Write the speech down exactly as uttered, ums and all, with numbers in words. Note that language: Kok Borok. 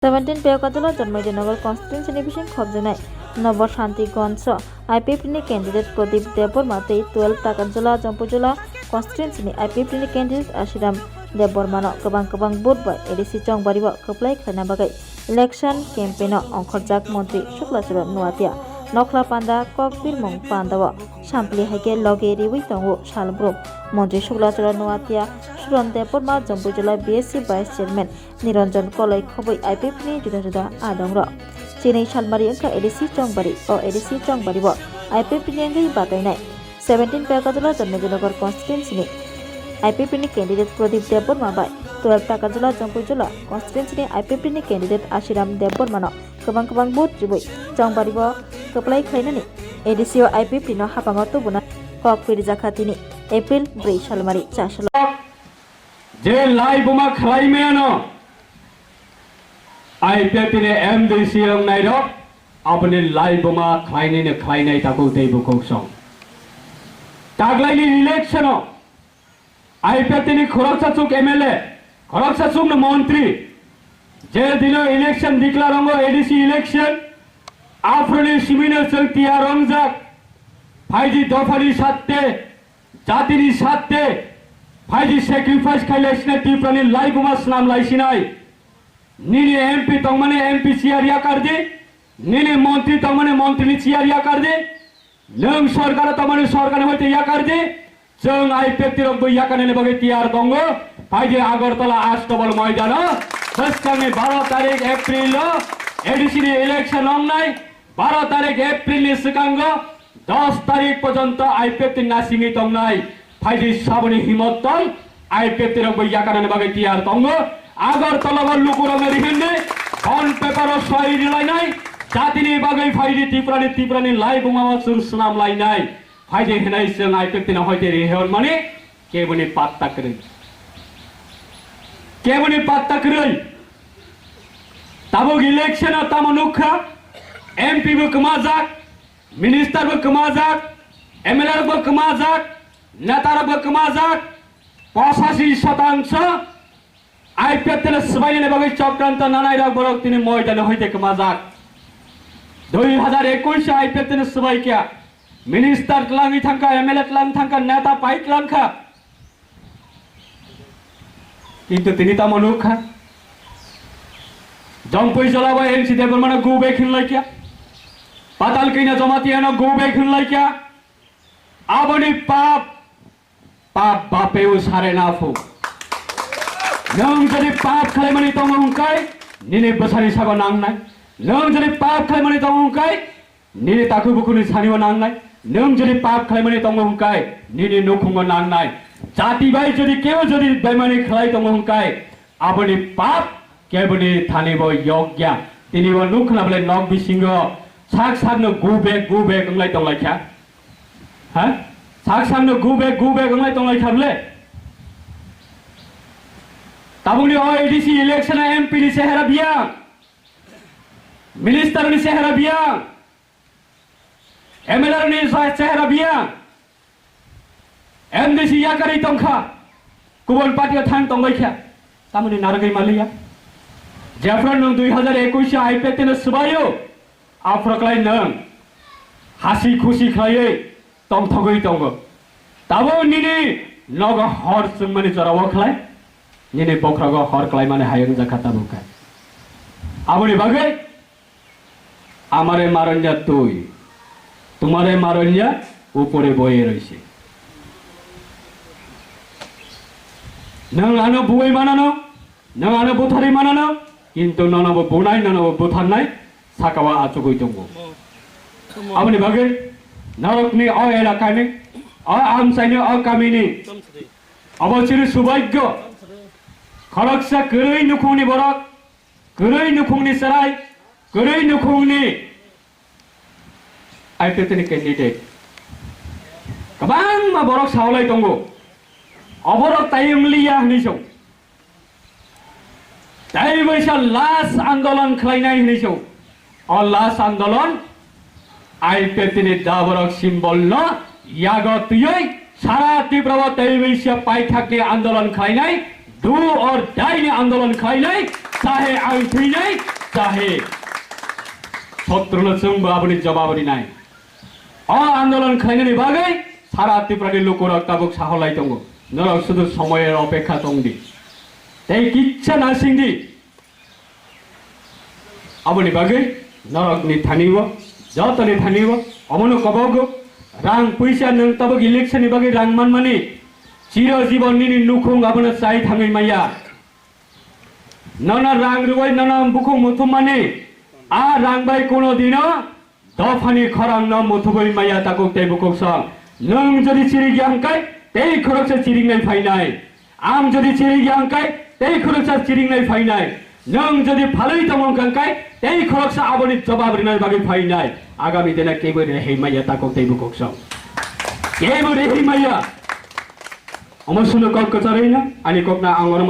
Seventeen Peyakajula Janmaidinagar constituency ni bising khobjaknai Nobo Shanti Ganj o I P F T ni candidate Pradip Debbarma tei twelve Takarjula Jampuijula constituency ni I P F T ni candidate Ashiram Debbarma no kwbang kwbang vote bai A D C Chongbari o kwplai khlaina bagwi election campaign o ongkhorjak Montri Shukla Charan Noatia Nokhla Panda kok birmung panda o sampli hai khe logi riwi tongo salbrum. Montri Shukla Charan Noatia Suran Debbarma Jampuijula B S C Vice Chairman Niranjan Koloi khobwi I P F T ni juda juda adongrok. Chini salmari wngkha A D C Chongbari. O A D C Chongbari o I P F T ni wngwi batainai seventeen Peyakajula Janmaidinagar constituency ni I P F T ni candidate Pradip Debbarma bai twelve Takarjula Jampuijula constituency ni I P F T ni candidate Ashiram Debbarma no kwbang kwbang vote ribwi Chongbari o kwplai khlainani A D C o I P F T no hapango tubuna kok pirijakha tini April bwrwi salmari chasalo. Je lai buma khlai maya no, I P F T ni M D C wngnai rok, aboni lai buma khlainai ni khlainai takhuk tei bukhuk song. Taglai ni election o I P F T ni khoroksa chuk M L A, khoroksa chuk no montri, je dino election declare wngo A D C election, aphuru ni simi no chwng tiyar wngjak, phaidi dopha ni satte, jatini satte phaidi sacrifice khai laisinai, Tripura ni lai buma swnam laisinai. Nini M P tongmani M P chair yakar di, nini montri tongmani montri ni chair yakar di, nwng sorkar tongmani sorkar ni hoite yakar di. Chwng I P F T rok bo yakarnani bagwi tiyar tongo. Phaidi Agartala Astabal moidano bwskangni baro tarik April o A D C ni election wngnai. Baro tarik April ni swkango dos tarik porjonto I P F T nasingwi tongnai. Phaidi saboni himot tong, I P F T rok bo yakarnani bagwi tiyar tongo. Agartala o lukurokno rihindi, bond paper o soi rilainai, jatini bagwi phaidi Tripurani, Tripurani lai bumao chwng swnam lainai. Phaidi hinai chwng I P F T no hoite rihi hwnmani keboni patta kwrwi. Keboni patta kwrwi. Tabuk election o tamo nukha, M P bo kwmajak, minister bo kwmajak, M L A rok bo kwmajak, neta rok bo kwmajak, pochashi shotangso I P F T no swbainani bagwi chokranto nanai rok borok tini moidano hoite kwmajak. Dui hazar ekush o I P F T no swbai kya, minister twlangwi thangkha, M L A twlang thangkha, neta pai twlangkha. Kintu tini tamo nukha. Jompui Jola bai M C Debbarma no go back hinlai kya. Patal Kanya Jamatia no go back hinlai kya. Aboni pap, pap bapeu sare na phu. Nwng jodi pap khlaimani tongo hwnkai, nini bwsani sago nangnai. Nwng jodi pap khlaimani tongo hwnkai, nini takhuk bukhukni sanibo nangnai. Nwng jodi pap khlaimani tongo hwnkai, nini nukhungo nangnai. Jati bai jodi keu jodi bemani khlai tongo hwnkai, aboni pap keboni thanibo yokya. Tinibo nukhna bole nok bisingo sak sakno go back, go back wnglai tonglaikha. Ha? Sak sakno go back, go back wnglai tonglaikha bole. Tabukni o A D C election o M P ni sehera biyang. Minister ni sehera biyang. M L A ni sa-, sehera biyang. M D C yakarwi tongkha. Kubun party o thang tongbaikha. Tamoni narwgwi maliya. Jephru nwng dui hazar ekush o I P F T no swbaio. Aphuru klai nwng hasi khusi khlaiwi tongthogwi tongo. Tabuk nini nogo hor chwngmani jorao khlai, nini bokhrogo hor klaimani hayung jakha tabuk khe. Aboni bagwi amare maronya tui, tumare maronya upore boye roise. Nwng ano buwi manano, nwng ano butharwi manano, kintu nono bo bunai, nono bo butharnai, sakao achugwi tongo. Aboni bagwi norokni o elakani, o amchaini, o kamini, abo chini subhagyo, khoroksa kwrwi nukhungni borok, kwrwi nukhungni chwrai, kwrwi nukhungni I P F T ni candidate. Kwbangma borok saolai tongo. Oborok tai wngliya hwnwi song. Tai waisa last andolon khlainai hwnwi song. O last andolon I P F T ni daborok symbol no yago twiwi sara Tripura o tai waisa paithakni andolon khlainai. Do or die ni andolon khlainai, chahe ang thwinai, chahe sotruno chwngbo aboni jobab rinai. O andolon khlainani bagwi sara Tripura ni lukurok tabuk saholai tongo. Norok sudu somoyer opekha tongdi. Tei kicha nasingdi. Aboni bagwi norokni thani-o, jotoni thani-o, omono kobogo, rang puisa nwng tabuk election ni bagwi rang manmani, chiro jibon nini nukhung abono chai thangwi maya. Nono rang rwui nono bukhuk muthumani, a rang bai kuno dino dophani khorangno muthubui maya takhuk tei bukhuk song. Nwng jodi chirikya hwnkhe tei khoroksa chiriknai phainai. Ang jodi chirikya hwnkhe tei khoroksa chiriknai phainai. Nwng jodi phalwi tongo hwnkhe tei khoroksa aboni jobab rinai bagwi phainai. Agami dina kebo rehai maya takhuk tei bukhuk song. Kebo rehai maya. Omo suno kok kwcharwi no ani kokna ang oro